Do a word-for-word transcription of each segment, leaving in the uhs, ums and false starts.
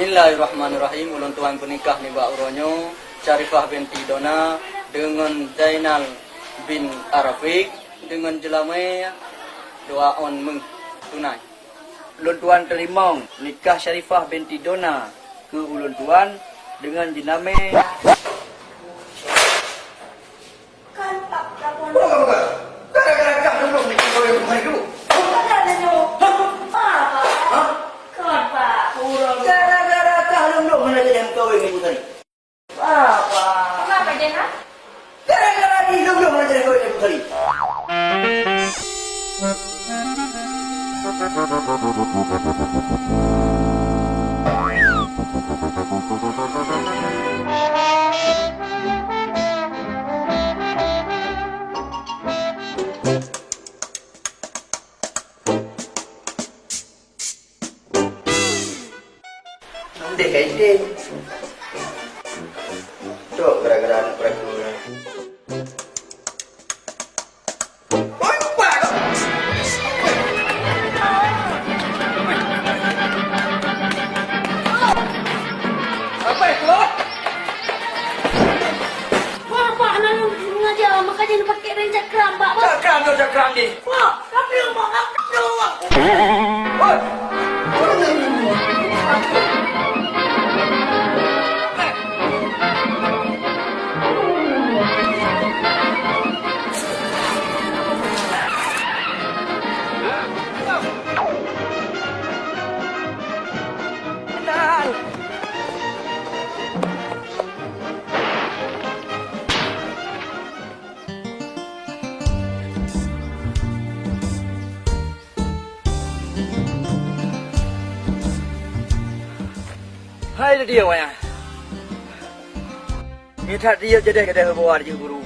Bismillahirrahmanirrahim. Ulôn tuan peunikah nibak uroe nyoe Syarifah binti Dona deungon Zainal bin Arafik deungon jeulamé dua ôn méuh tunai. Ulôn tuan teurimong nikah Syarifah binti Dona keu ulôn tuan deungon jeulamé. Kan, Pak, laporan. Bukan, bukan. Gara-gara kah dulu ni, kau yang bukan dulu. Bukan ada nyoe. Hah? Apa? Hah? Kan, Pak, kurang. Gara-gara kah dulu mana jadi kau yang ibu tadi? Apa? Kenapa, Jen, ha? Gara-gara di dulu mana jadi kau yang ibu tadi? Deh, kai teh. Tok gara-gara aneuk peuraku nyan. Wah, Pak, nang sengaja makanya pakai ring cakram, Pak, Pak. Cakram tu cakram ni. Pak, tapi yang Pak, aku jawab. Hoi. Hai, dia wayang. Nyan that riyeuk jadeh-jadeh heuboh jih guru.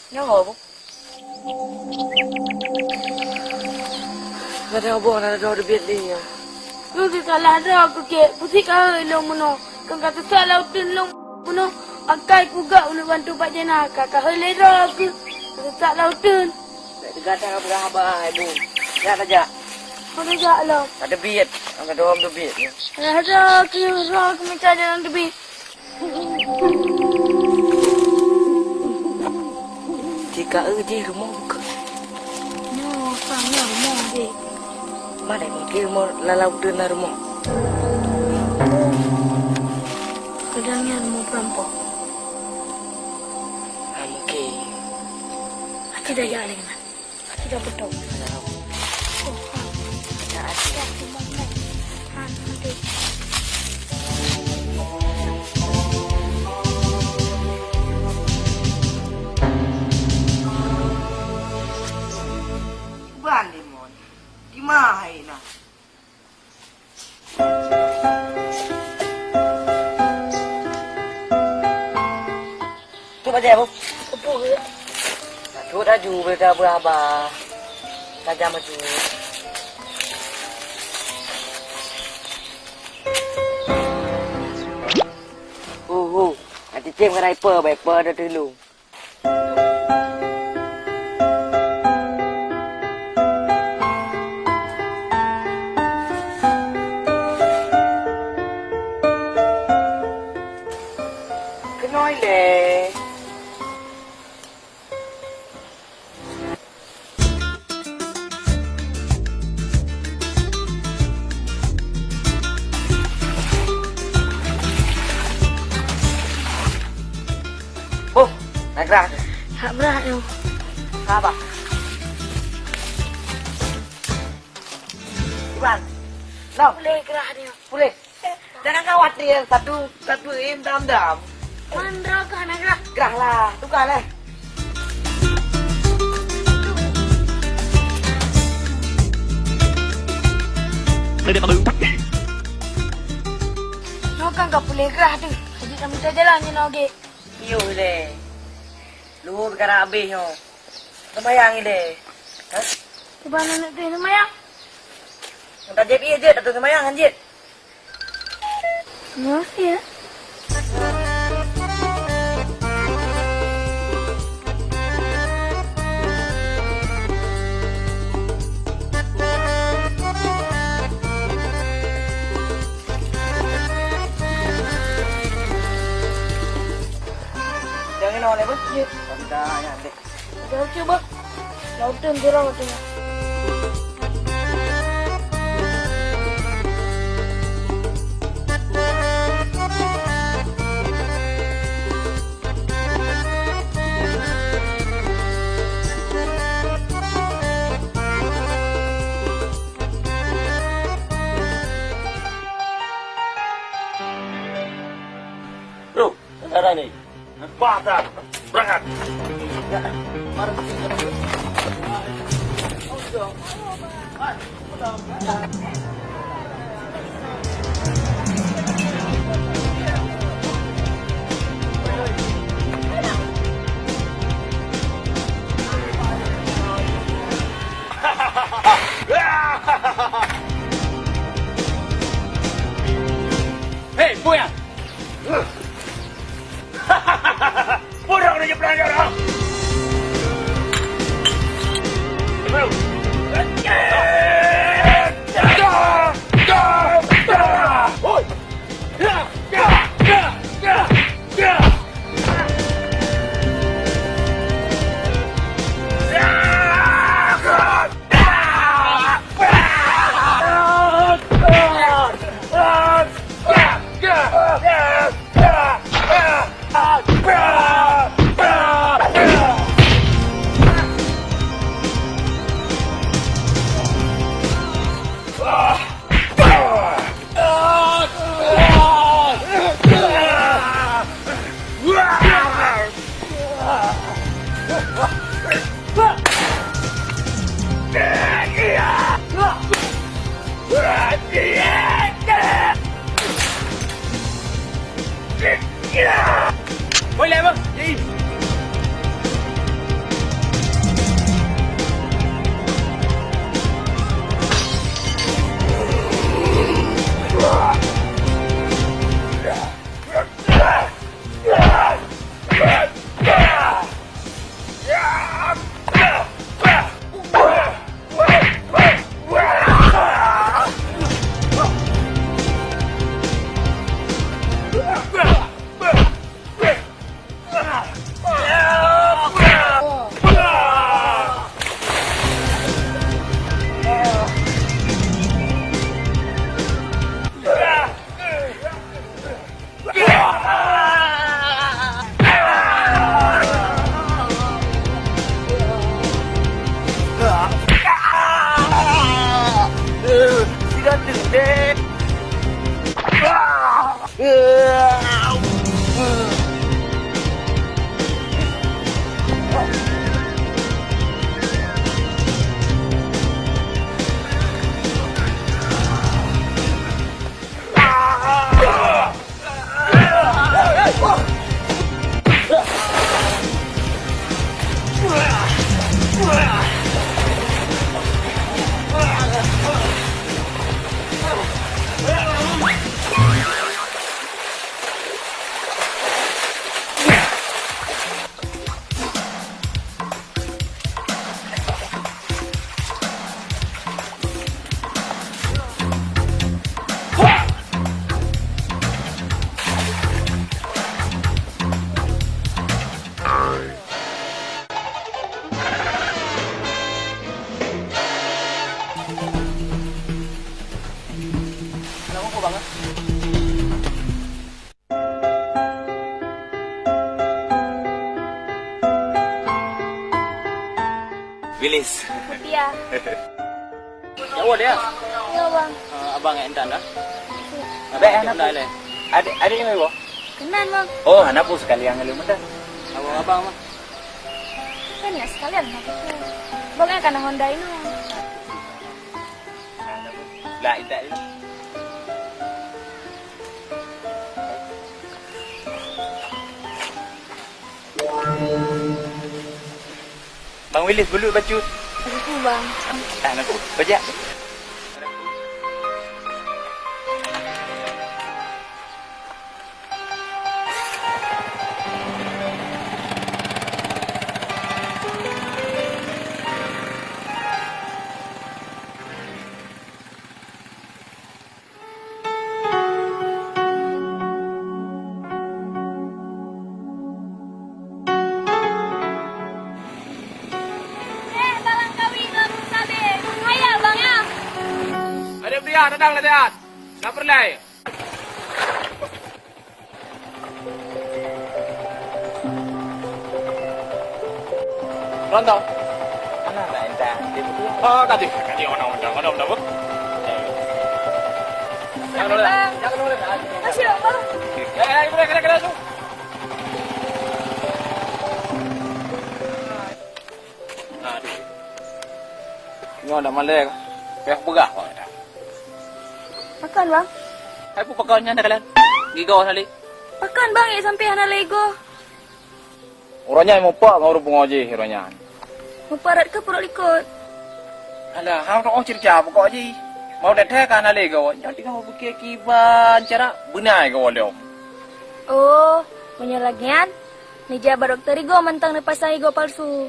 Nyoe, Bu. Gadang boh na droe teubiet lé nyoe. Lôn teusalah droe keu kèk, peue sit ka hôi lôn meunoe. Keu ka teusalah uteuen lôn meunoe, akai kugak uneuk bantu Pak Jena ka, ka hôi lé droe keu ka teusalah uteuen. Bèk teuga that ka peugah haba, hai Bu. Jak tajak. Hana jak lom. Ka teubiet, ka dom teubiet. Hana droe keu, droe keu mita jalan teubiet. Jika eu jih rumoh bukon. Nyoe sang nyoe rumoh jih. Mana mungkin rumoh lalau uteuen na rumoh? Kadang nyan rumoh peurampok. Ah, mungkin. Aci dah jak lagi, Man. Kita betul. Ban limon, di mana hai na? Tutup aja, Bu. Tutup ke? Tutup laju, boleh dah beraba. Tajam laju. Hu, hu. Nanti cem kena ipa, baik pa ada telu. Keunoe lé. Boh, na grah. Hak grah nyoe. Haba. Iban. Lom. Boleh grah nyoe. Boleh. Jangan khawatir, satu, satu im dam-dam. Mandra kah na grah? Grah lah, tukar leh. Nyoe kan ka puléh grah teuh. Jadi kami ta jalan nyoe noe gét. Iyo leh. Luhur karab habéh nyoe. Seumayang ilée. Hah? Kiban aneuk teuh seumayang? Nyang tajép ié jeuet atau seumayang hanjeuet? Maaf ya. Jangan oleh bos. Jauh cuba. Lautun jerang tu. Bro, kendaraan ni. Bah, dah. Berangkat. Hei, peue nyan? Burang na jipeulang jaroe. Boleh, Bang? Jadi. Bilis. Putih ya. Ya, awak dia? Ya, Bang. Ah, abang yang intan dah. Abang yang intan dah. Adik, adik yang ibu? Kenal, Bang. Oh, anak pun sekali yang ngeluh muda. Abang, abang, Bang. Kan ya sekalian nak itu. Bang yang kena Honda ini. Lah, intan ini. Bang Willy, bulu bacut. Aku, Bang. Ah, nak bajak. Eh, barang kawin lam sabe. Hai, Bang, ya. Ada belian, datang latihan. Nak perlai. Pronto. Mana nak entah? Oh, tadi, tadi orang, orang, orang, orang. Jangan dulu. Jangan dulu. Kasih, Bang. Ya, ya, kena, kena, kena, su. Aduh. Nyoe dah malée. Payah peugah kau dah. Pakon, Bang? Hai, peue pakon nyan dah kalian? Gigoe tadi. Pakon, Bang, ya sampai hana lego. Uroe nyan mupak ngon ureueng pungo jih uroe nyan. Mupak rot keu peuruek likot. Alah, hang tu oh cerita pokok jih. Mau dah ka hana lego. Nyoe tinggal berpikir kiban cara beuna lego lom. Oh, meunyoe lagèe nyan, neujak bak dokto igoe mantong neupasang igoe palsu.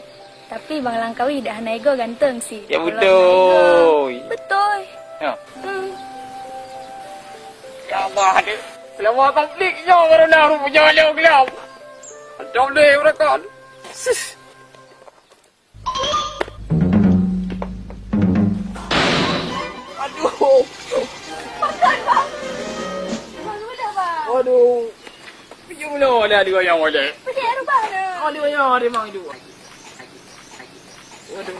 Tapi Bang Langkawi dak hana igoe ganteng sih. Ya, beutôi. Beutôi. Ya. Hmm. Ya Allah, dek. Selama konflik nyoe baru na rupa jalan gelap. Ada boleh berakal. Sis. Aduh. Makan, Bang. Bang, udah, Bang. Aduh. Pergi mula ada dua yang ada. Pergi rubah dah. Ada yang ada, Bang, itu. Aduh.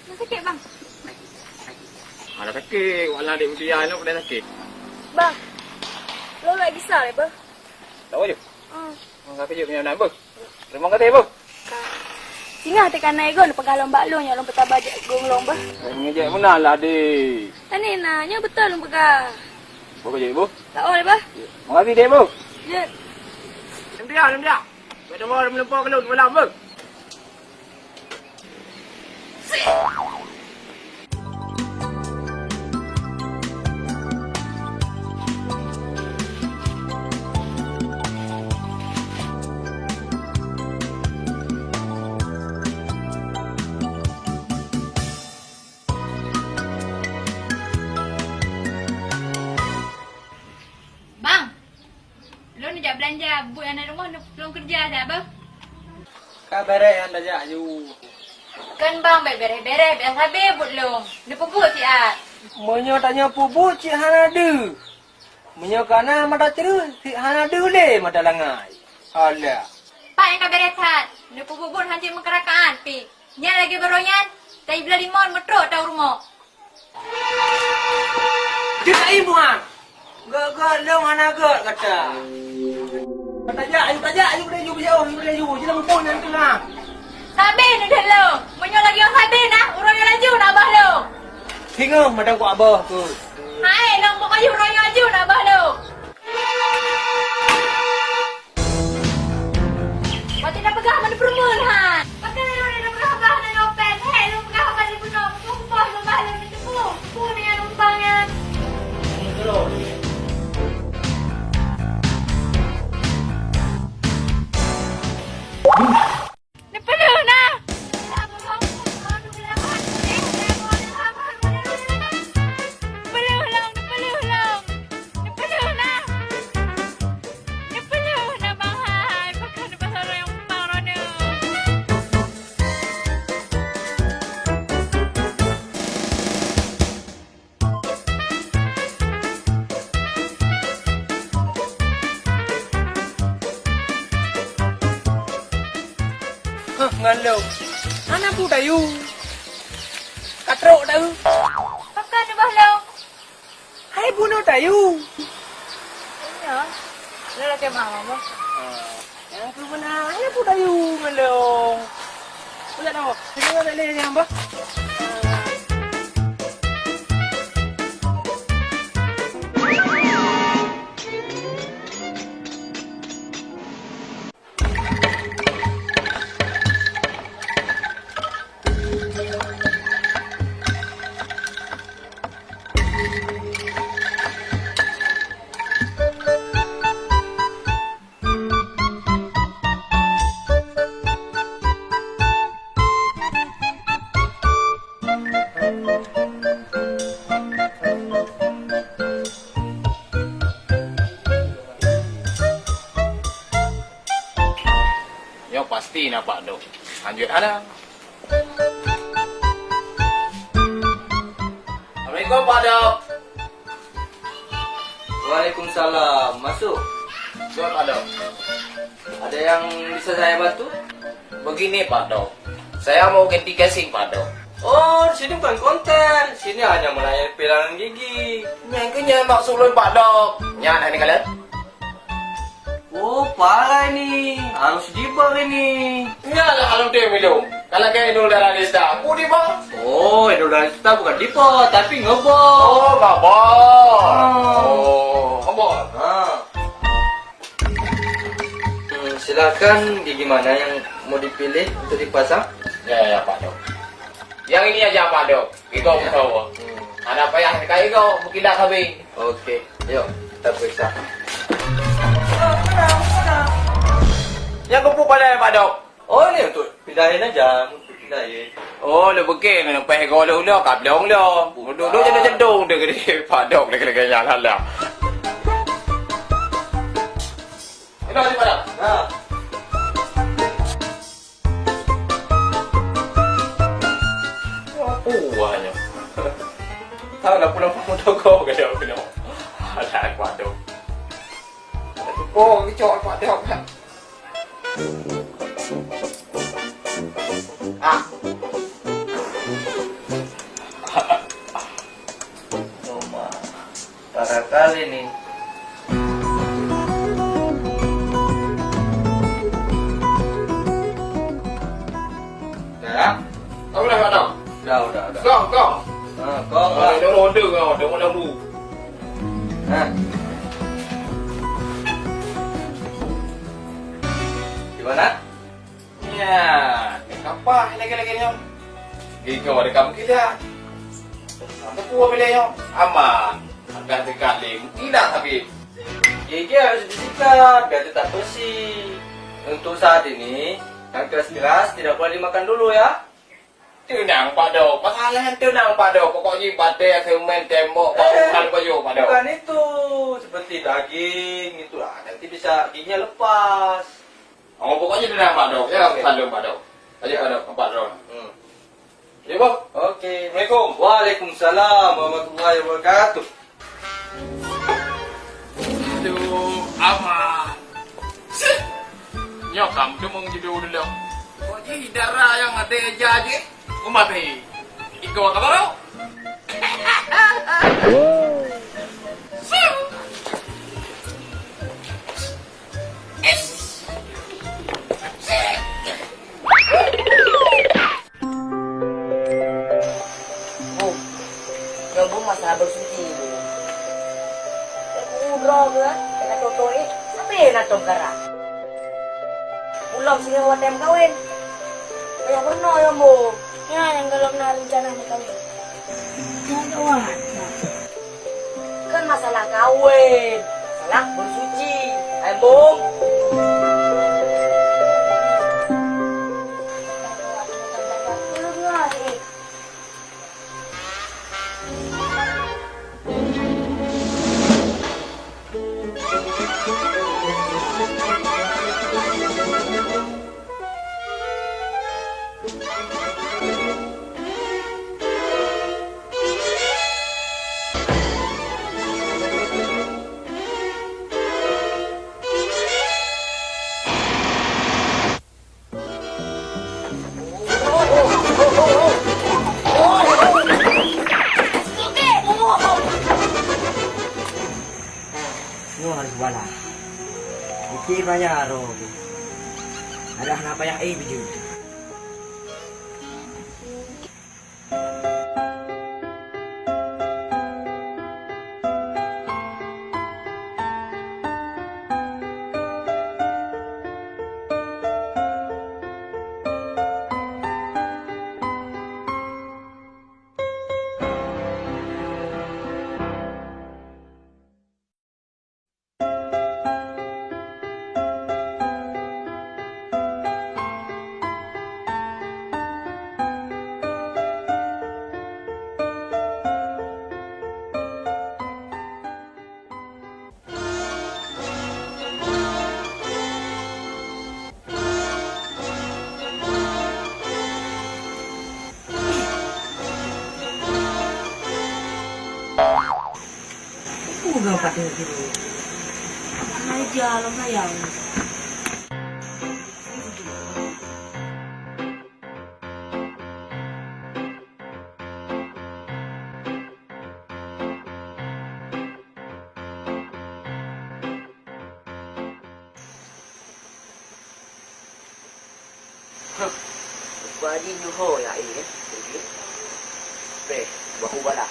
Dah sakit, Bang? Ada sakit. Walau adik muda, anak dah sakit. Bang, lo lagi sal ya, Bang? Tahu je. Hmm. Mangga kejut punya anak, Bang. Terima kasih, Bang. Singoh teuka na igoe neupeugah lom bak lôn nyang lôn peutaba jak gong lôn, Bang. Ngejek beuna lah, Dek. Tani na, nyoe beutôi lôn peugah. Bang kejut, Bang. Tak oi, Bang. Makasih, Dek, Bang. Ya. Nanti ah, nanti ah. Bak dewa meulumpoe keu lôn malam, Bang. Bang, lôn jak beulanja buet aneuk rumoh, lôn keureuja dak, Bang? Ka bèrèh han tajak aju. Kon Bang, bèk bèrèh-bèrèh, bèk sabe buet lôn. Neupeubuet siat. Meunyoe tanyoe peubuet cit hana deuh. Meunyoe kana mata creueh, cit hana deuh lé mata langai. Alah. Pat nyang ka bèrèh that, neupeubuet buet han cit meukarakaan pih. Nyan lagèe baroe nyan, tai blah limon meutrok tau rumoh. Jeuet ayu buhan. Gèt-gèt lôn hana gèt gata. Tajak, ayu tajak, ayu beude ju beude ju beude ju. Jeuet muphom nyan teungoh. Sabe neudeuh lôn. Meunyoe lagèe nyan sabe na, uroe nyoe laju na bah lôn. Singoh meudan ku abah tu. Hai, lôn pokok uroe nyoe laju na bah lôn. Watèe na peugah meunan peurumoh han. Pakon lôn na peugah bah na nopèn. Hei, lôn peugah bah lôn peunoh. Peupoh lôn bah lôn meuteupeu. Peue nyang lôn bah nyan? Neupeuleueh na! Neupeuleueh lôn, neupeuleueh lôn! Neupeuleueh na! Neupeuleueh na, Bang hai! Pakon neupeuleueh lôn, Bang Ronald? Hah, ngon lôn. Hana peue tayue. Ka trok tayue. Pakon neuboh lôn? Hai bunoe tayue. Nyoe, lôn lakèe meu'ah, Bang. Ah, nyang keu meunan, hana peue tayue ngon lôn. Peue that, Bang? Tayue ngon lé nyang, Bang. Pasti na Pak Dok. Lanjut hana. Assalamualaikum, Pak Dok. Waalaikumsalam. Masuk. Buat, Pak Dok. Ada yang bisa saya bantu? Begini, Pak Dok. Saya mau ganti casing, Pak Dok. Oh, sini bukan konter. Sini hanya melayani pelayanan gigi. Nyang keu nyan maksud lôn, Pak Dok. Nyan, hai kalian. Oh, parah ini. Harus dibor ini. Nyan lah alun tem itu. Kalau kayak Inul Daratista, aku dibor. Oh, Inul Daratista bukan dibor, tapi ngebor. Oh, babor. Ah. Oh, ngebor. Ah. Hmm, silakan gigi mana yang mau dipilih untuk dipasang? Ya, ya, Pak Dok. Yang ini aja, Pak Dok. Igo. Ya. Beutôi. Hmm. Hana payah dekat igo, meukilat habéh. Oke, yuk kita periksa. Yang keupeue pada, Pak Dok? Oh, ini untuk pindahin aja, untuk pindahin. Oh, le beuke nang payah igo le ulo, ka blong lo. Duek-duek cedong-cedong deh gede, Pak Dok, lagèe-lagèe nyan lah. Ini di mana? Nah. Apa nyo? Tahu lah pulang-pulang toko ke dia punya. Ada aku ada. Ada tu pun kecok aku ada kan. Ah. Cuma. Parah kali ni. Dah? Kau udah, Pak Dok? Udah, udah, udah. Kong, kong. Ha, kong, ah, Pak. Dah order kau, dah mau lampu. Ha. Di mana? Nyan, kapah lagèe-lagèe nyoe. Gigoe dekat meukilat. Teupeu bilé nyoe. Aman. Akan dekat lé meukilat habéh. Gigi harus disikat biar tetap bersih. Untuk saat ini, yang keras-keras tidak boleh dimakan dulu ya. Teunang, Pak Dok. Masalah teunang, Pak Dok. Pokok jih batèe, semen, tembok, bangunan, eh, pajoh, Pak Dok. Bukan itu. Seperti daging, itulah. Nanti bisa giginya lepas. Oh, pokoknya dia nampak dong. Ya, oke. Salam, Pak Dok. Ayo, ya. Pak Dok, nampak dong. Hmm. Ya, Bang. Oke. Assalamualaikum. Waalaikumsalam warahmatullahi wabarakatuh. Aduh, aman. Sih. Nyoe kam tu mung jidu dulu. Kok ji dara nyang ada eja je? Umat ni. Iko ka baru. Bu, nyoe Bu masalah bersuci, Bu. Udroe geuh, kena totoe, sampai na tom kara. Ulom singoh watèe meukawen. Payah peurunoe, Bu. Nyan nyang gohlom na rencana meukawen. Nyan gawat. Kan masalah kawin, masalah bersuci. Hai, Bung. Nyoe harôh bala. Bukon manyang roh. Ada hana payah, eh, bijeu. Sengaja lo sayang. Huh, Teungku Haji nyoe ho ya, eh, eh. Beh, bahu balah.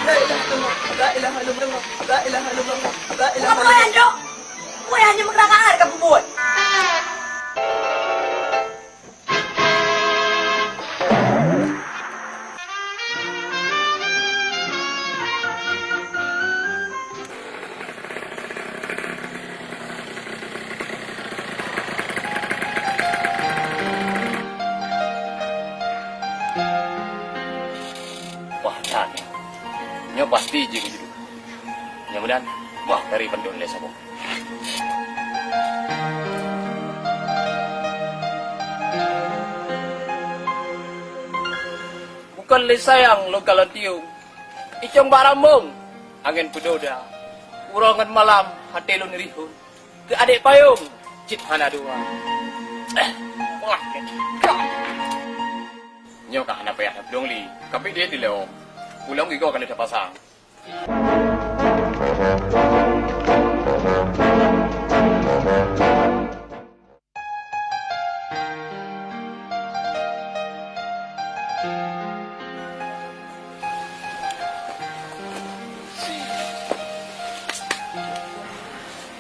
La ilaha illallah, la ilaha illallah, la ilaha illallah, la ilaha illallah. Apa yang jok? Apa yang jok menggerakkan harga bubur? Wah, that. Nyoe pasti jih keujeuet. Nyoe meunan, wah, dari bandum lé saboh. Bukon lé sayang lôn kalon tiong, icong bak rambong angén peudoda. Uroe ngon malam até lôn rihon, keu adék payong cit hana dua. Eh, wah, nyoe ka hana payah tapeudong lé, ka pih deh dilom. Ulôn gigoe ka lheueh tapasang.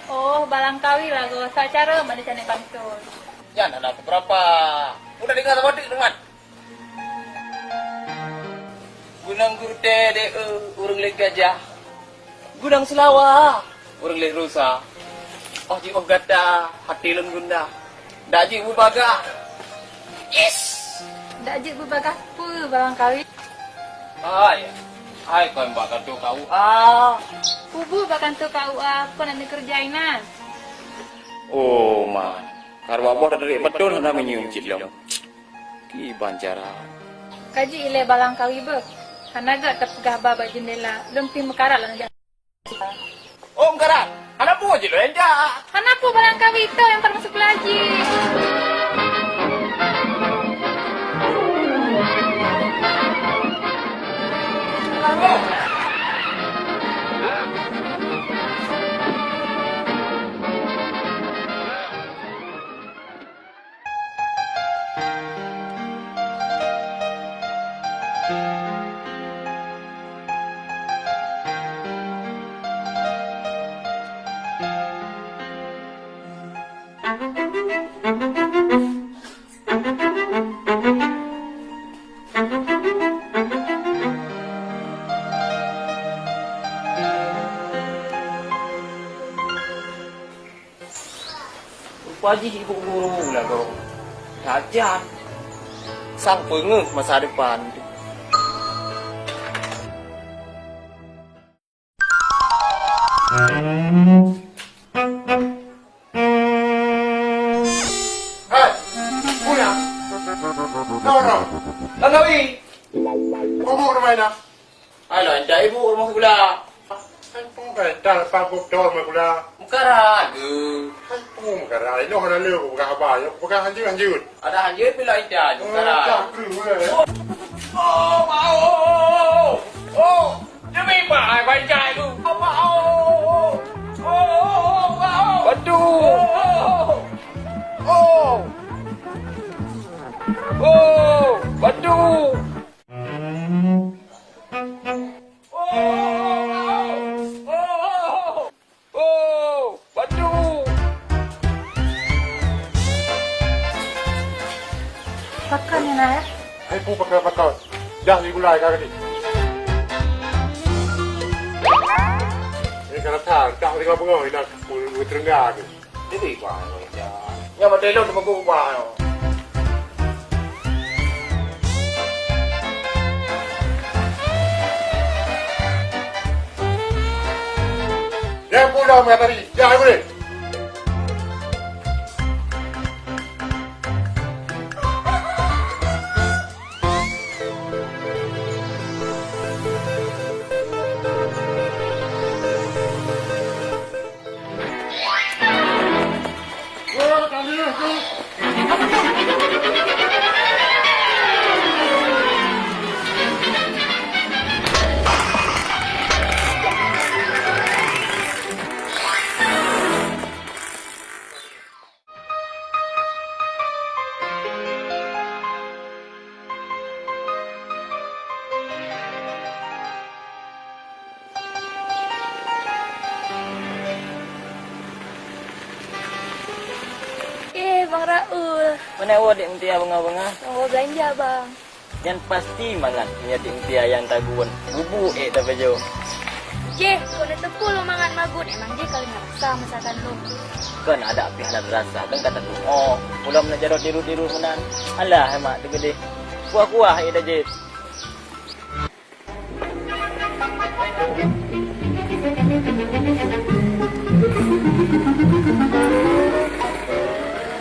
Oh, barangkawi lagoe, sacara manusia nyan pantôn. Nyan hana keubra, udah dengar sama deuk, teuma. Gunong Gurte deh, eh, ureueng lé gajah. Gunong Seulawa, ureueng lé rusa. Oh jiôh gata, até lôn gundah. Dak jeuet beubagah. Is! Dak jeuet beubagah peue barangkawi? Hai, hai kon bak kantor K U A. Peue bak kantor K U A, kon na neukeureuja inan. Oh, man. Karu boh teudeuk beutôi hana meunyeum cit lom. Kiban cara. Ka jeuet ilée barangkawi beuh. Hana gét tapeugah ba bak jeundela, lôn pih meukarat lam jak. Oh, meukarat. Hana peue jih lôn jak. Hana peue barangkawi, toh nyang paling masuk laju. Rupa jih ibu guru lagoe. Sajan sang peungeuh masa depan. Hai, Buya. Noro. Tangawi. Bubuk rumah ina. Alah, indak ibu rumah gula. Hai, peue gatal pagob dor meugulah? Meukarat geuh. Hai, peue meukarat? Inoe hana lé kupeugah haba, nyoe kupeugah hanjeuet-hanjeuet. Ada hanjeuet bila ita nyoe meukarat. Cah kreueh ulée. Oh, oh, oh, oh, oh. Oh, demi mak ai bancai tu. Oh, oh, oh, oh. Oh, oh, oh, oh, oh. Batu. Oh, oh, oh, oh. Oh, batu. Oh, batu. Pakon nyan, Ayah? Hai, peue pakon-pakon. Dah digulai ka tadi. Eh, ka rasa, dah tengah bengong, dah ku-, ku teurengga tu. Jadi, bah, ya. Nyang mati lôn teupeu ubah, ya. Jangan pulang, Mak Tari. Jangan boleh. Mana awak Dek Mutia beungoh-beungoh? Oh, belanja, Bang. Nyan pasti mangat meunyoe Dek Mutia nyang tagun bubu ék tapajoh. Jih, kok na teupeu lôn mangat magun, emang jih ka lôn rasa masakan lôn. Kon adak pih hana rasa, kan kata tu. Oh, ulôn na jarot dirut-dirut meunan. Alah, mak teugeudeh. Kuah-kuah ék dah jih.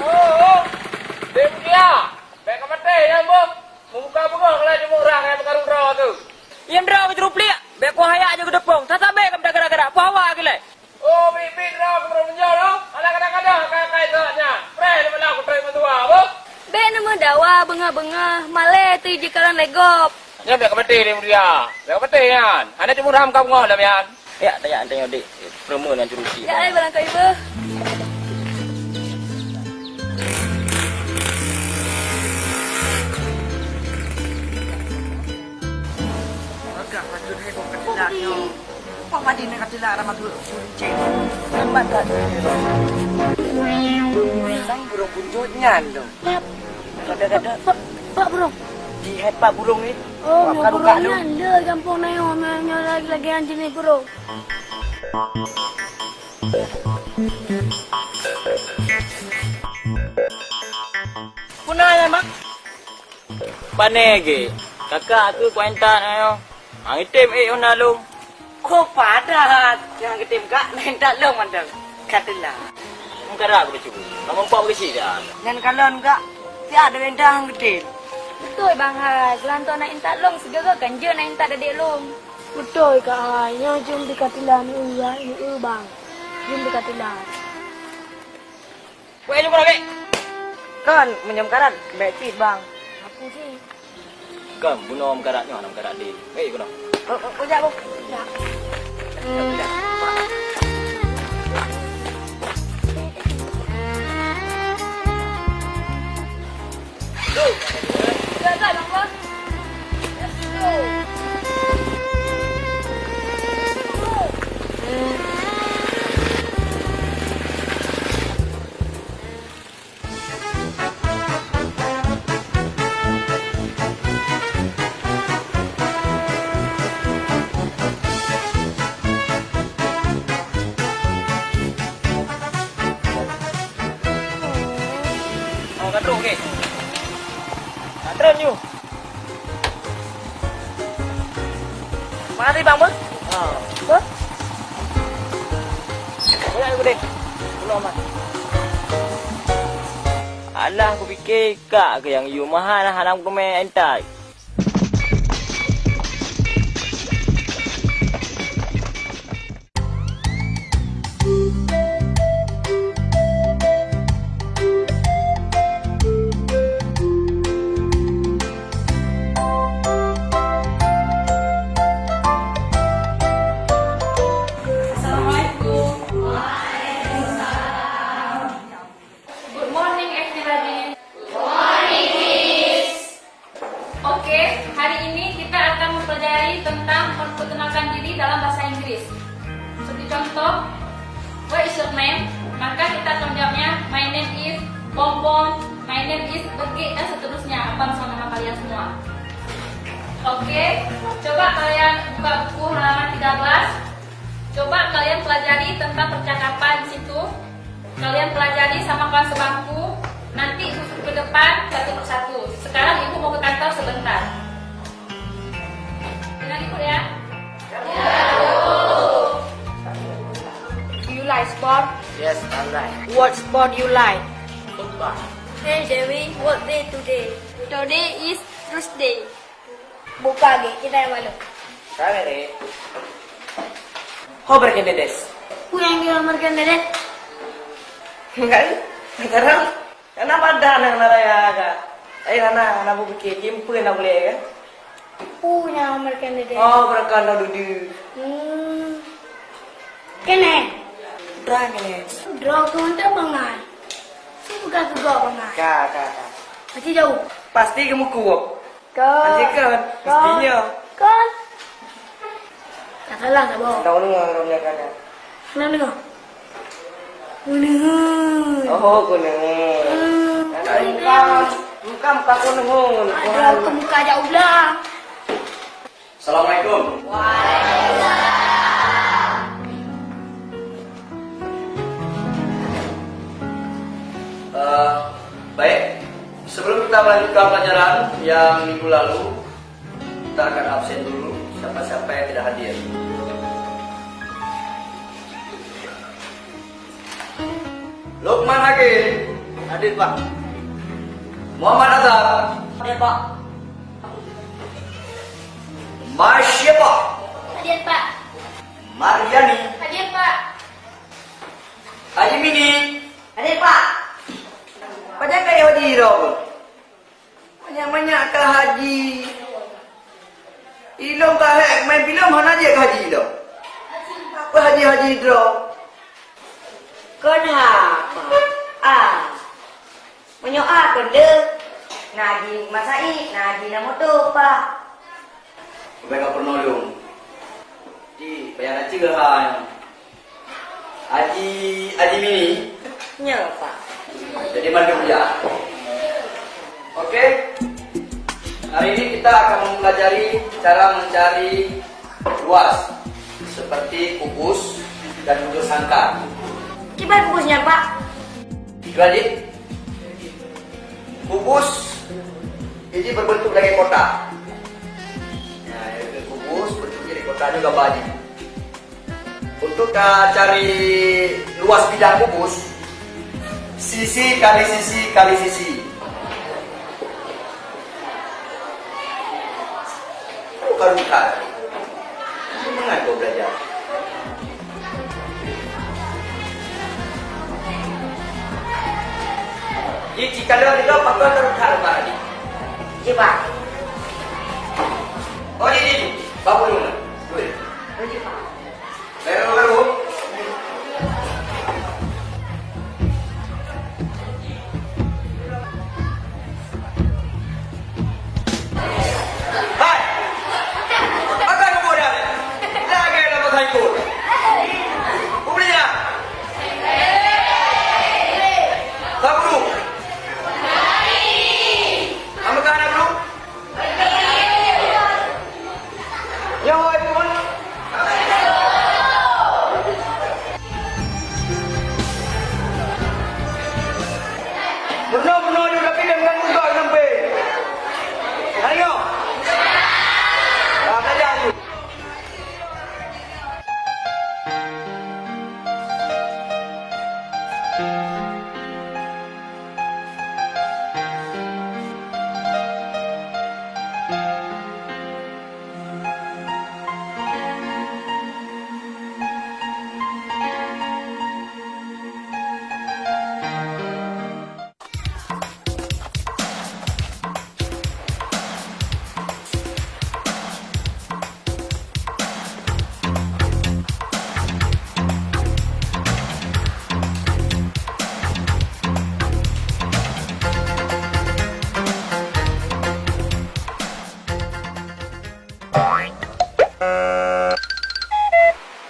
Oh, oh. Dek Mutia, bèk ka maté nyan boh. Meubuka beungoh keulah jeuet murah ngon meukaru droe tu. Nyang droe keu juruplik, bèk kuah hayak jeuet keu deupông. That-that bèk ka meugarak-garak, puah awak keuh lé. Oh, biet-biet droe keuh meureumeunyoe lom. Alah kadang-kadang akai-akai geuh nyan. Preh lé malam keu trép meutuah, boh. Bèk neumeudawa beungoh-beungoh, malèe teuh jikalon lé gob. Nyan bèk ka maté Dek Mutia. Bèk ka maté nyan. Hana jeuet murah meuka beungoh lom nyan. Yak, tanya, tanya, Dek. Peureumeun ngon curusi. Ya, ai, barangkawi beuh. Agak patut hai kok keutilak nyoe. Wah, madi na keutilak rama tu kucing. Lambat kat. Sang burung puncut nyan tu. Kata-kata. Pak, Pak, Pak Burung. Di hai Pak Burung ni. Oh, Pak nyoe Burung Kaduka tu. Nyan le gampông na nyoe, nyoe lagi-lagi nyan jeunèh Burung. Puna ya, Mak? Pane ge, kakak aku kuat intat ayo. Ang item eh ona lom. Oh, padat. Nyang geutem kak, nyan intat lôn mantong. Ka teula. Meukarat beucuba. Kamoe empat beusi dah. Nyan kalon kak, tiap ada intat hang geutem. Beutôi, Bang Hai. Geulantoe na intat lôn, sigoe kan jeuet na intat adék lôn. Beutôi, Kak Hai. Nyoe jeuem di ka teula, ni eu, ni eu, Bang. Jeuem di ka teula. Weh, jumpa lagi. Kan, meunyoe meukarat, bèk cit, Bang. Aku sih. Kan, bunoe meukarat nyoe, hana meukarat deh. Weh, bunoe. Oh, oh, oh, jak, Bang. Jak. Oh, ka trok, okey. Ka trok, nyu. Mari, Bang, beuh. Ha. Beuh. Boleh aku deh. Tolong, Bang. Alah, kupikir kak ke nyang yue mahal, hana kumè entai. Assalamualaikum. Good morning, everybody. Good morning, Miss. Oke, hari ini kita akan mempelajari tentang memperkenalkan diri dalam bahasa Inggris. Seperti contoh, "What is your name?" Maka kita akan menjawabnya, "My name is Bonbon, my name is Begik," dan seterusnya. Apa misal nama kalian semua? Oke, coba kalian buka buku halaman tiga belas. Coba kalian pelajari tentang percakapan di situ. Kalian pelajari sama kawan sebangku. Nanti susun ke depan satu persatu. Sekarang ibu mau ke kantor sebentar. Jangan ikut ya. You like sport? Yes, I like. What sport you like? Football. Hey Dewi, what day today? Today is Thursday. Buka lagi, kita yang malu. Sabe deh. Ho berkendedes. Ku yang dia berkendedes. Enggak, sekarang kenapa ada anak naraya kak? Eh, anak, anak bu pikir, kimpe nak boleh kan? Punya berkendedes. Oh, berkendedes. Hmm. Kene. Dah kene. Draw ke untuk bangai. Saya bukan ke gok bangai. Ka, ka, ka. Masih jauh. Pasti kamu kuat. Kan. Anjing kan? Kan. Mestinya. Kan. Tak salah, tak bohong. Tahu dengar orang punya kata. Pernah dengar? Kuneut. Oh, kuneut. Hmm. Bukan, bukan, bukan keunuhun. Aduh, keubuka jak ulang. Assalamualaikum. Waalaikumsalam. Eh, baik, sebelum kita melanjutkan pelajaran yang minggu lalu, kita akan absen dulu, siapa-siapa yang tidak hadir. Lukman Hakim. Hadir, Pak. Muhammad Azhar. Hadir, Pak. Masyibah. Hadir, Pak. Maryani. Hadir, Pak. Haji Mini. Hadir, Pak. Pajan ka haji droe? Banyak-banyak ka haji. Ilôn ka hék, meubilom hana jeuet haji lom. Apa haji-haji droe? Kon haba. Ah. Meunyoe a kon le, na haji Mak Said, na haji na moto, Pak. Leubeh ka peurunoe lôn. Di, payah na ceuh hai. Haji, Haji Mini? Nyo, Pak. Jadi mandum ya. Oke. Hari ini kita akan mempelajari cara mencari luas seperti kubus dan bujur sangkar. Kiban kubus nyan, Pak? Itu aja. Kubus ini berbentuk lagèe kotak. Nah, itu kubus bentuknya di kotak juga banyak. Untuk ka cari luas bidang kubus, sisi kali sisi kali sisi. Oh, karu-karu. Mangat kau belajar. Ji, ci kalon itu pakon karu-karu tadi. Ji, Pak. Oh, ji, ji, ji. Bapak dulu, nah. Dulu. Oh, ji, Pak. Hai! Makan bubur dah! Lagèe dah makan ikut! Bubur dah! Sabru! Kamu kan, Abru? Nyoe hai, Tuhan. Peunoh-peunoh ju tapi dengan muka sampai. Ayo. Ah, belajar ju.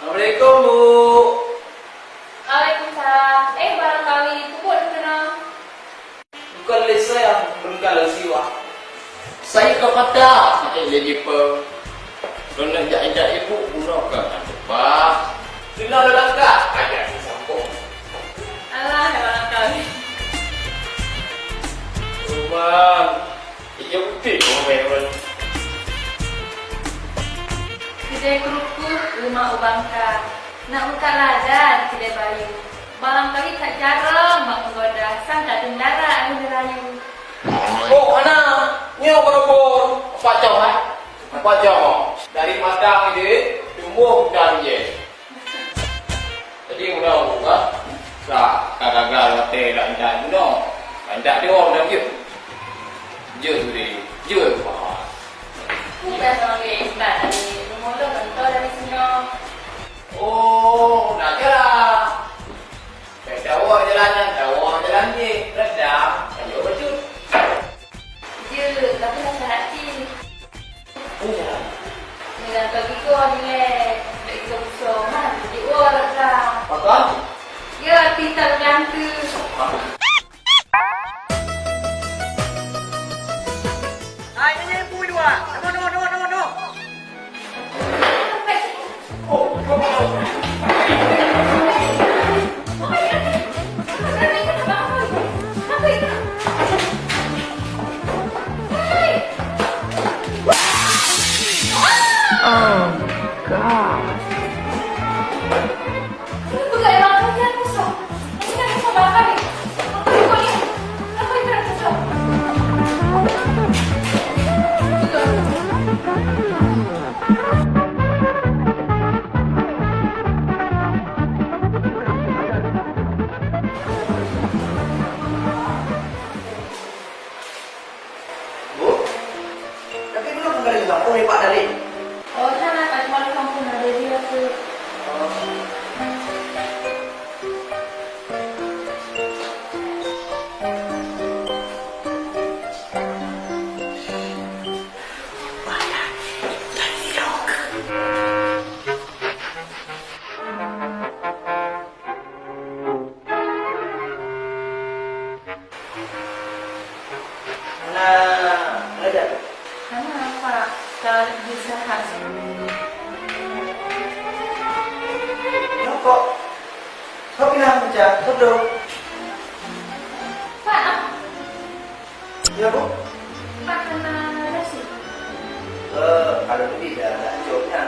Assalamualaikum, Bu. Waalaikumsalam. Eh, barangkawi, peubuet keunoe. Bukan lé saya, bukan lé siwa. Saya ka patah, eh, lé jipe. Lôn jak intat ibu, bunoe ka na teupah. Keunoe lôn langkah, ajak disambung. Alah, barangkawi. Roman. Iya beutôi kong meunan. Keudè keurukut, rumoh u bangka. Nak buka lada di keudè bayu. Barangkawi that carông bak meugoda, sang ka dum dara aneuëk neurayu. Oh, hana, nyoe baru pun. Apa cong, eh? Apa cong? Dari matang ide, tumbuh hutan je. Jadi, meunoe, ka, ka gagal watèe dak intat bunoe. Intat di orang dah jeuet. Jeuet tu deh. Jeuet, Pak. Udah sama dia intat tadi. Mula mentol dari sini. Oh, dah jelas. Dah tahu jalan, dah tahu jalan je. Redam, ayo betul. Jeuet, tapi nak syarat cit. Iya. Nilai bagi kau nilai. Bagi kau besar, mana jadi orang dah. Apa? Ya, pintar ganteng. Bu, tapi belum kembali ke kampung ni, Pak Dali? Oh, hana, Pak, cuma di kampung ada dia tu. Oh. Hana, hana jak? Hana, Pak. Ka lheueh istirahat. Nyoe kok, kok pinah meucah, kok dong? Pak, ah. Ya, Bu? Pak, hana nasi? Eh, kalau begitu, dah, dah, jawabnya.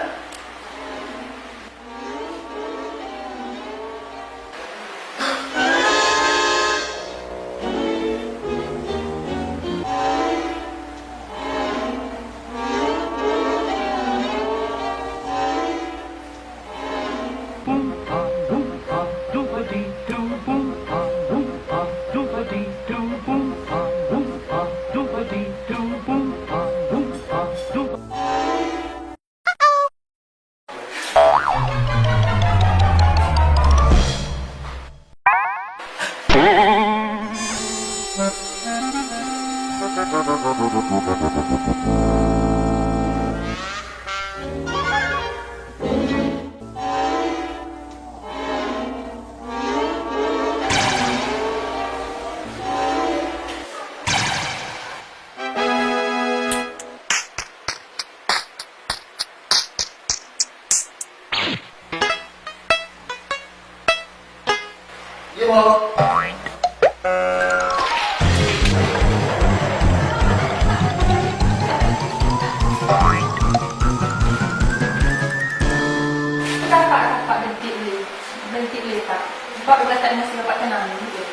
Tapak, tapak, bentik lé. Bentik lé, Pak. Pak, udah tak emosi, Bapak tenang dulu, ya.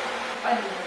Pak, dulu.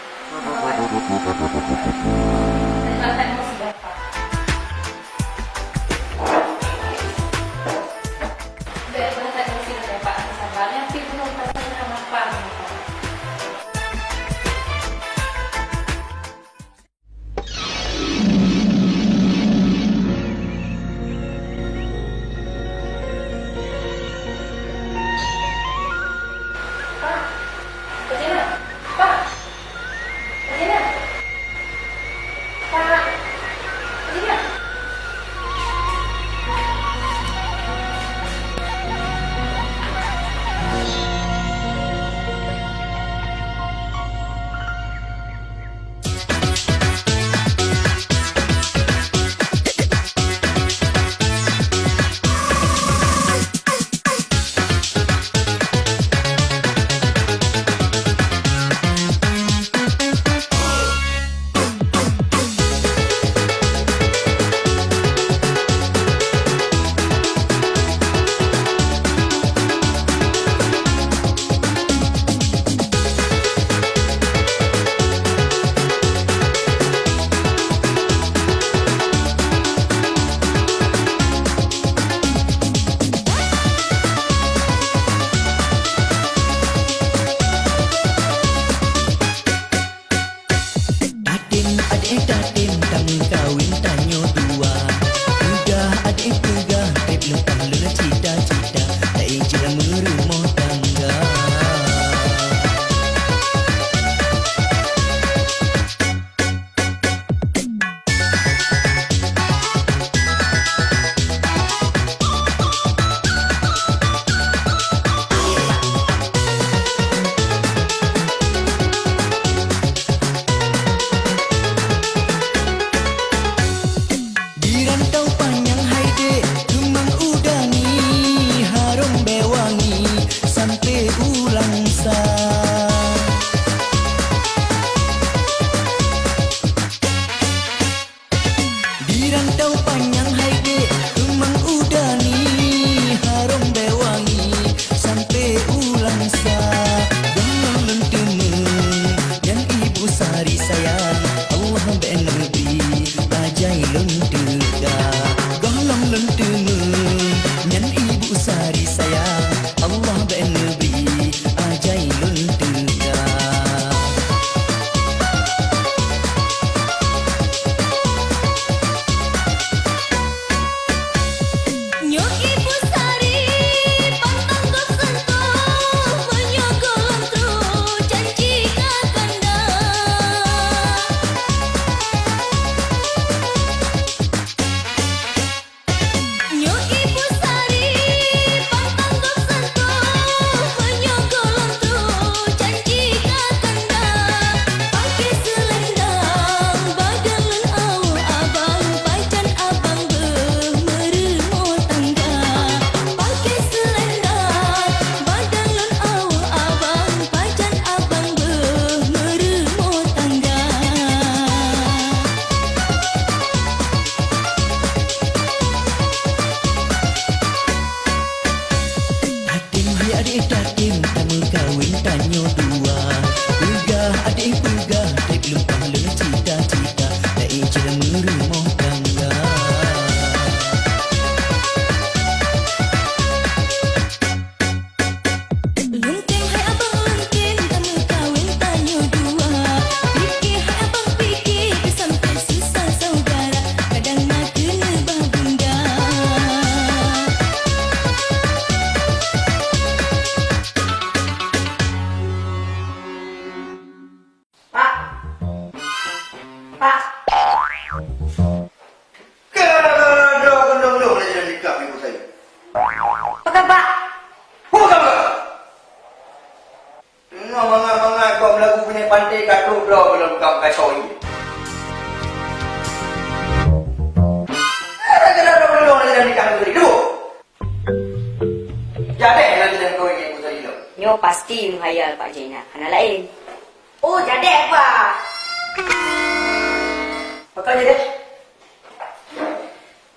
Tatem adék tatem, tameukawen tanyoe dua. Peugah adék peugah, trép leupah lé cita-cita, taék jeuet meurumoh tangga. Di rantau panyang hai dek, keumang u dani, harôm bèe wangi, sampoe u langsa. Di rantau panyang hai dek, keumang u dani, Tatem tameukawen tanyoe dua. Peugah adék peugah, trép lumpah lé cita-cita, taék jeuet meurumoh tangga. Lungkém hai abang lungkém, tameukawen tanyoe dua. Pike hai abang pike, sampai susah saudara, kadang na keuneubah bunda. Pak! Pak! Keunoe-noe laju dalam nikah ibu saya. Peugah, Pak. Peugah, peugah. Nyoe mangat-mangat kok meulagu keuneuk panté ka trok bloe lom ka, ka soi. Gara-gara droe-droe laju dalam nikah ibu saya. Dua. Jadi laju dalam kawin ibu saya. Nyoe pasti meuhayal Pak Zainal, hana laén. Oh, jadi apa? Apa jadi?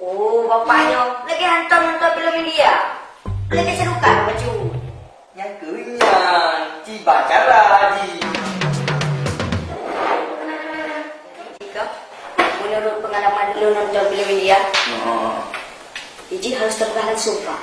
Oh, bapak nyoe lagèe hantom nonton filem India. Lagèe serukan bacut. Nyang keu nyan, ci ba cara, Ji. Jika menurut pengalaman dulu nonton filem India, heeh, Iji harus terpegang langsung, Pak.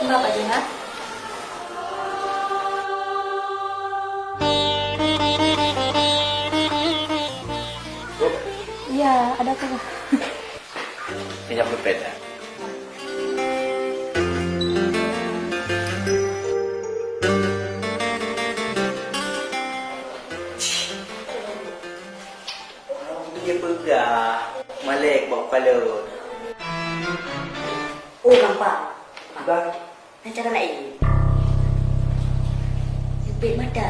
Bapak Juna? Ya, ada apa? Pinjam dompet, ya. Dia peugah, malèe bak kepala. Oh, gampang. Bang. Cara laén. Teupit mata.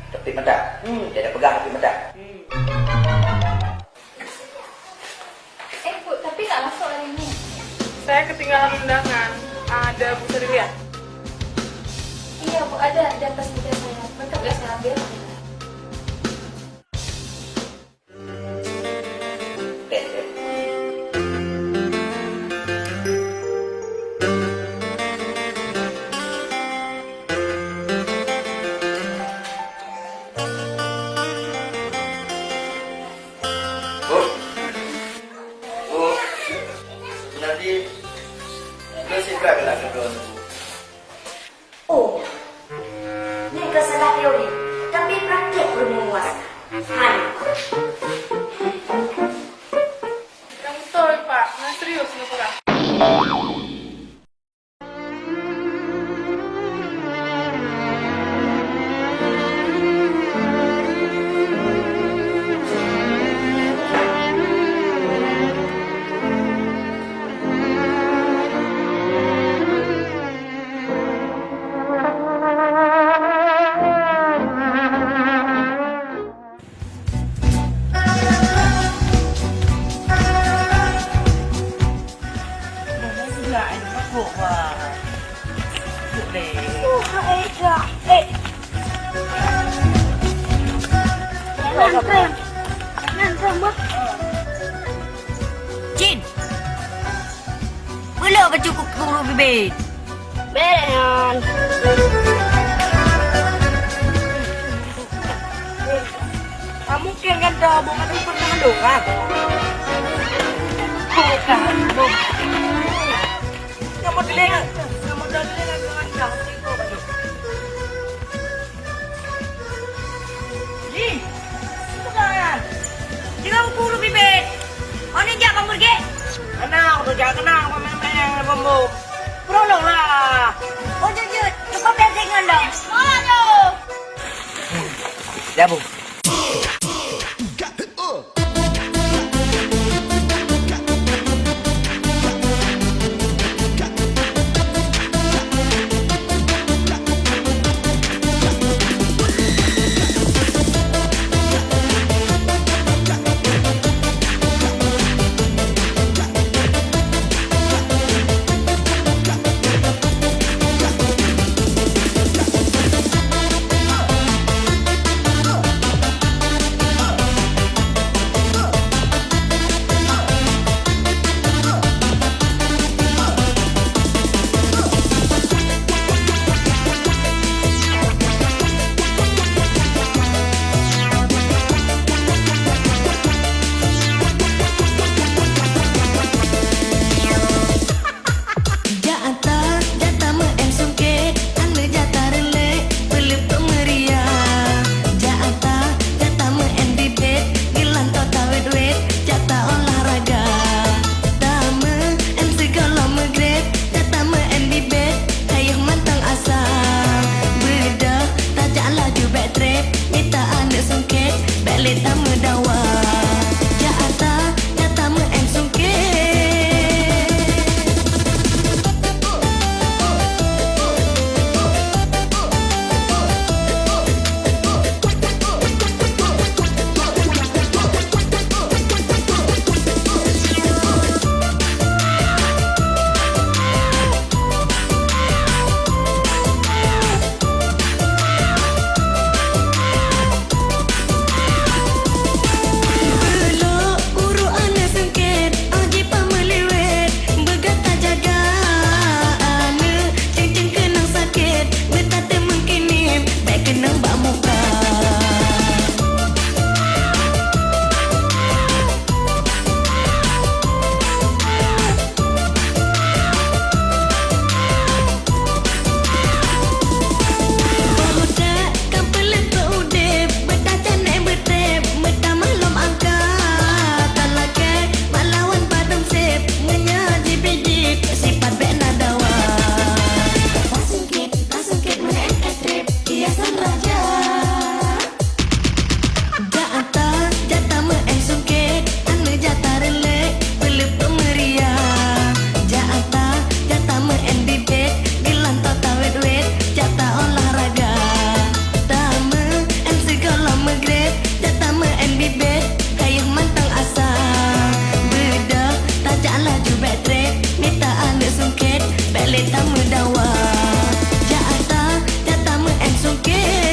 Teupit mata? Hmm. Dia ada pegang teupit mata? Hmm. Eh, Bu, tapi nak masuk hari ini. Saya ketinggalan undangan. Ada Bu Sri Lian? Iya, Bu, ada. Ada pas muda saya. Bentar, ya, saya ambil. Bu, Bu, nanti, nanti saya berangkat ke Bogor. Oh, nyan ka salah teori, tapi praktek ureueng meunguasa. Hai. Nyang beutôi, Pak. Nyang serius, nyang peugah. Jin! Peulok bacut keu guru bibit. Bèk nyan. Kamu kèe ngon dua boh mata pernah dong, ah? Bukan, dong. Kamu telinga, kamu telinga dengan kaki kau. Ji, bukan. Jika buku urut bibit. Mana jak kamu lagi? Kenal, tu jak kenal, kau main-main dengan bombo. Prolog lah. Oh, jujur. Cepat pegang dong. Mana tu? Ya, Bu. Lé tameudawa, jak ata, jak tameu'en sungkée.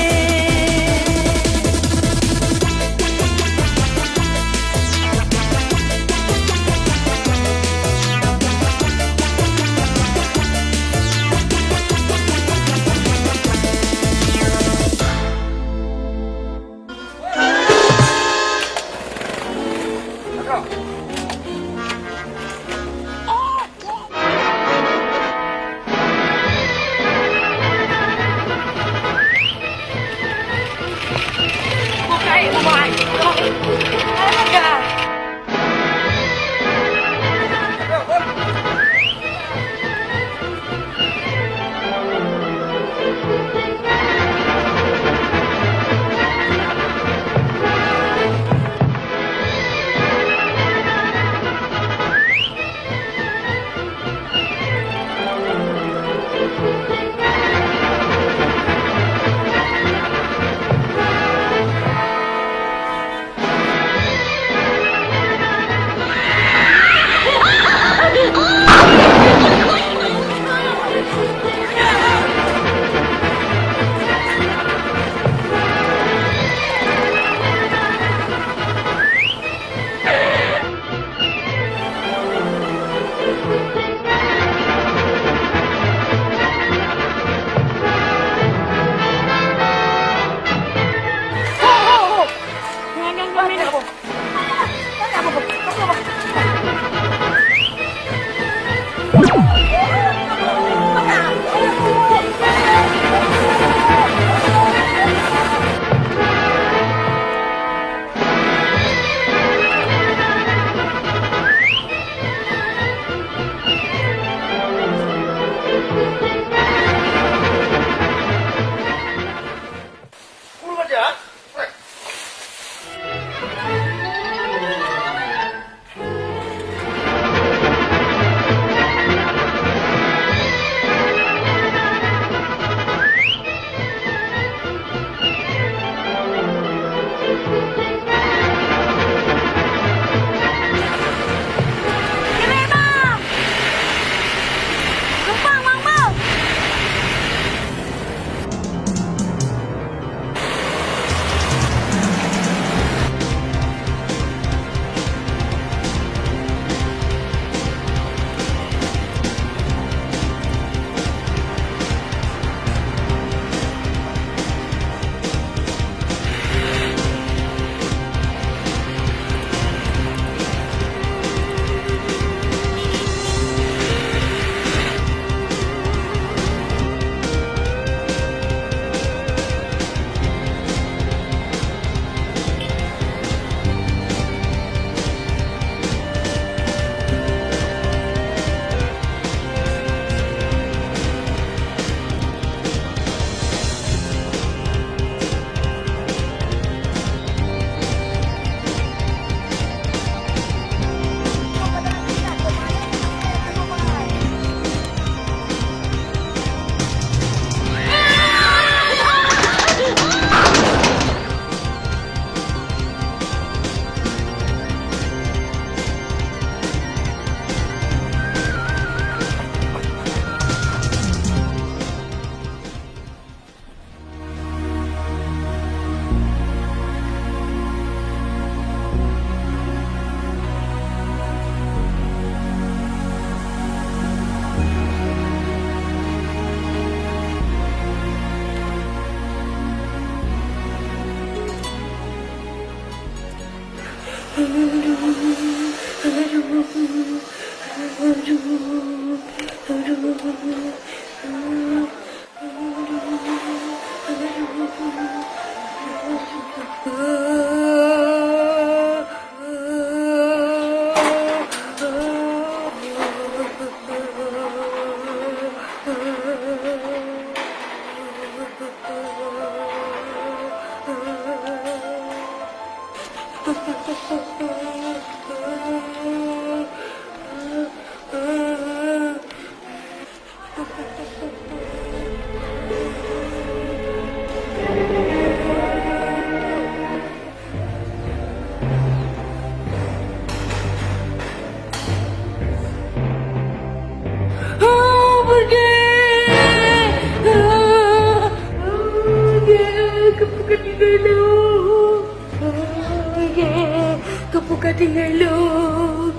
Tinggai lôn,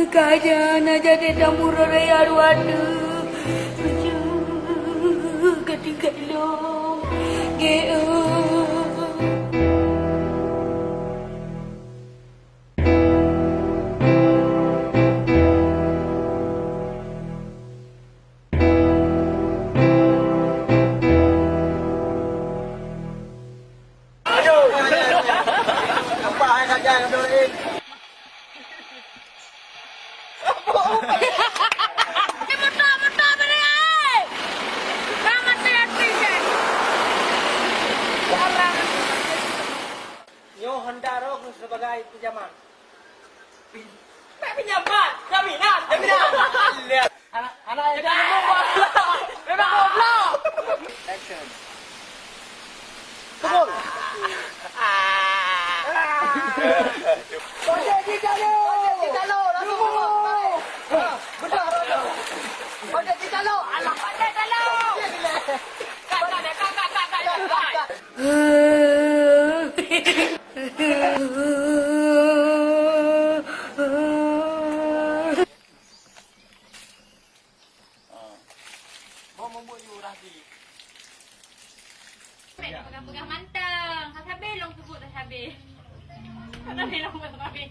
ka jan na jadi tamu raya ruat. Ka tinggai lôn. Ge, oh. Nyoe honda roh sebagai pinjaman. Pin-, tak pinjam, Pak. Jaminan, jaminan. Anak, anak yang jangan ngomong. Memang goblok. Action. Turun. Ojek di Calo. Ojek di Calo, langsung turun. Betul. Ojek di Calo. Alah, ojek Calo. Kak, kak, kak, kak, kak, kak, kak. Peugah-peugah mantong. Ka sabe lôn peubuet ka sabe. Ka sabe lôn peubuet ka sabe.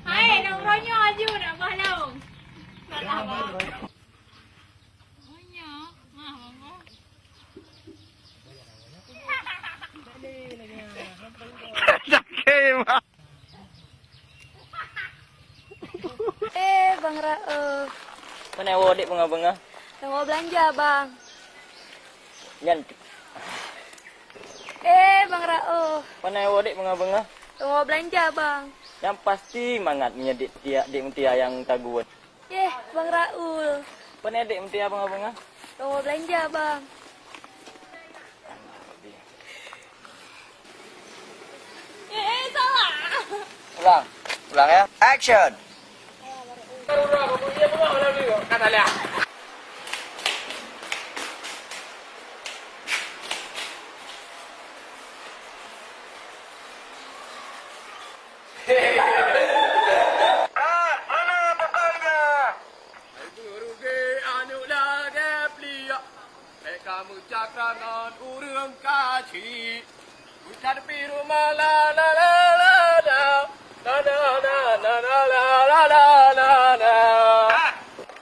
Hai, nang uroe nyoe aju nak bah lôn. Salah bah. Nyoe, mah, mah. Sakét, Mak. Eh, Bang Rauf. Pane woe dek beungoh-beungoh? Teungoh beulanja, Bang. Nyan. Eh, Bang Rauf. Pane woe dek beungoh-beungoh? Teungoh beulanja, Bang. Nyang pasti mangat meunyoe dek Tia, dek Mutia nyang taguet. Yeh, Bang Raul. Pane dek Mutia beungoh-beungoh? Teungoh beulanja, Bang. Eh, eh, salah. Ulang. Ulang ya. Action. Hai beureuge aneuk lagèe pliek, bèk kameucakra ngon ureueng kaci. Beucat pi rumoh la la la la la, la la la la la la la la la.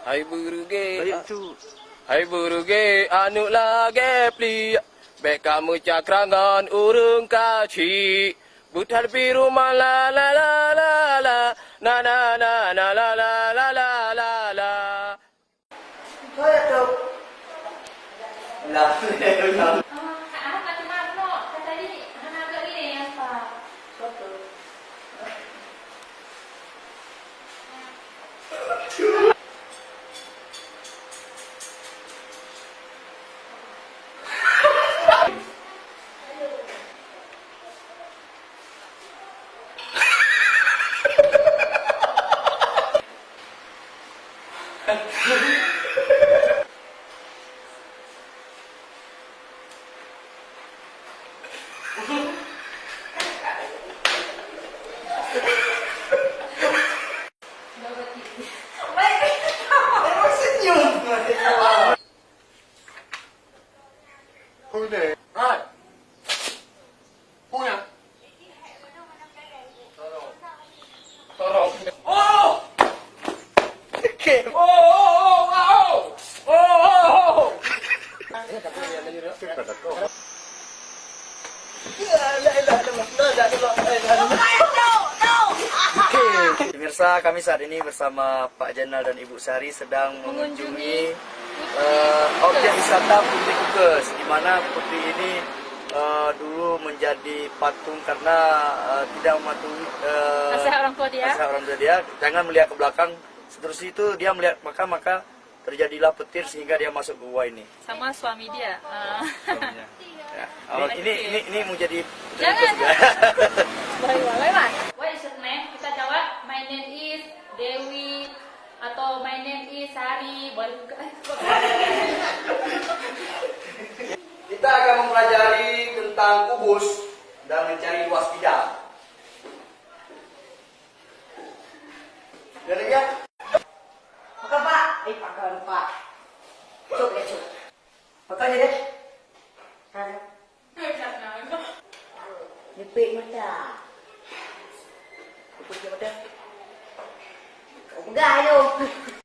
Hai beureuge, hai beureuge aneuk lagèe pliek, bèk kameucakra ngon ureueng kaci. Beutat pi rumoh la la la la la, na na na na la la la la la la. Hai, Atok. Lah, lah. Senyum. Hai. Punya. Tolong. Oh! Oke. Oh, oh, oh, oh, oh. Oh, oh, oh. Oke. Pemirsa, kami saat ini bersama Pak Jenal dan Ibu Sari sedang mengunjungi, eh, objek wisata Putri Kukes, di mana putri ini, eh, dulu menjadi patung karena, eh, tidak mematuhi, eh, nasihat orang tua dia. Nasihat orang tua dia. Jangan melihat ke belakang. Seterusnya itu dia melihat, maka, maka terjadilah petir sehingga dia masuk ke gua ini. Sama suami dia. Ah. Suaminya. Ya. Oh, ini, ini, ini mau jadi. Jangan. Juga. Boleh, boleh, Mas. What is your name? Kita jawab, "My name is Dewi," atau "My name is Sari." Boleh juga. Kita akan mempelajari tentang kubus dan mencari luas bidang. Dah lagi ya? Pakon, Pak? Eh, pakon, Pak. Cok, ya, cok. Pakon je deh. Ha. Lipek mata. Lipek mata. Kau pegang je.